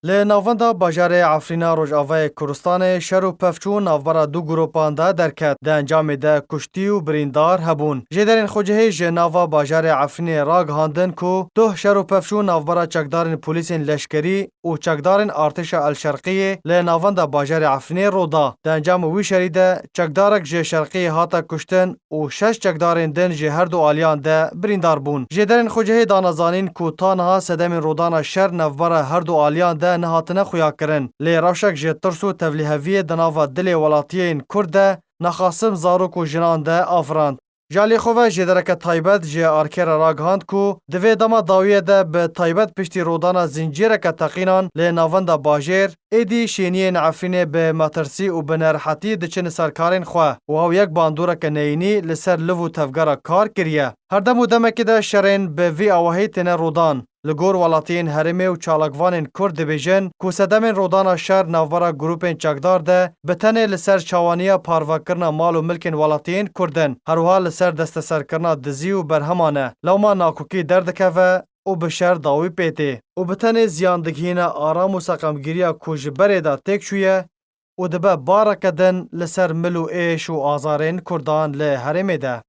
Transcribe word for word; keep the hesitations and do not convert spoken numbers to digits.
Li navenda bajarê Efrîna Rojavayê Kurdistanê şer û pevçûn navbera du grûpan de derket. Di encamê de kuştî û birîndar hebûn. Jêderên xwecihê ji nava bajarê Efrînê ragihandin ku duh şer û pevçûn navbera çekdarên polîsên leşkerî û çekdarên artêşa El Şerqiyê li navenda bajarê Efrînê rû da. Di encama wî şerî de çekdarek ji Şerqiyê hate kuştin û şeş çekdarên din ji her du aliyan de birîndar bûn. Jêderên xwecihê dane zanîn ku ta niha sedemên rûdana şer navbera her du aliyan de nehatine xuyakirin. Lê rewşek ji tirs û tevlîheviyê di nava dilê welatiyên Kurd de nexasim zarok û jinan de afirand. Ji alî xwe ve jêdereke taybet ji ARKê re ragihand ku di vê dema dawiyê de bi taybet piştî rûdana zincîreke teqînan li navenda bajêr, êdî şêniyên Efrînê bi metirsî û bi nerehetî diçine ser karên xwe û ew yek bandoreke neyînî li ser liv û tevgera kar kiriye. Her dem û demekê de şerên bi vî awahî têne rûdan. Li gor welatiyên herêmê û çalakvanên Kurd dibêjin ku sedemên rûdana şer navbera grûpên çekdar de bi tenê li ser çawaniya parvekirina mal û milkên welatiyên Kurd in, herwiha li ser desteserkirina dizî û berheman e. Lewma nakokî derdikeve û bi şer dawî pê tê û bi tenê ziyan digihîne aram û seqemgiriya ku ji berê de têk çûye û dibe bareke din li ser mil û êş û azarên Kurdan li herêmê de.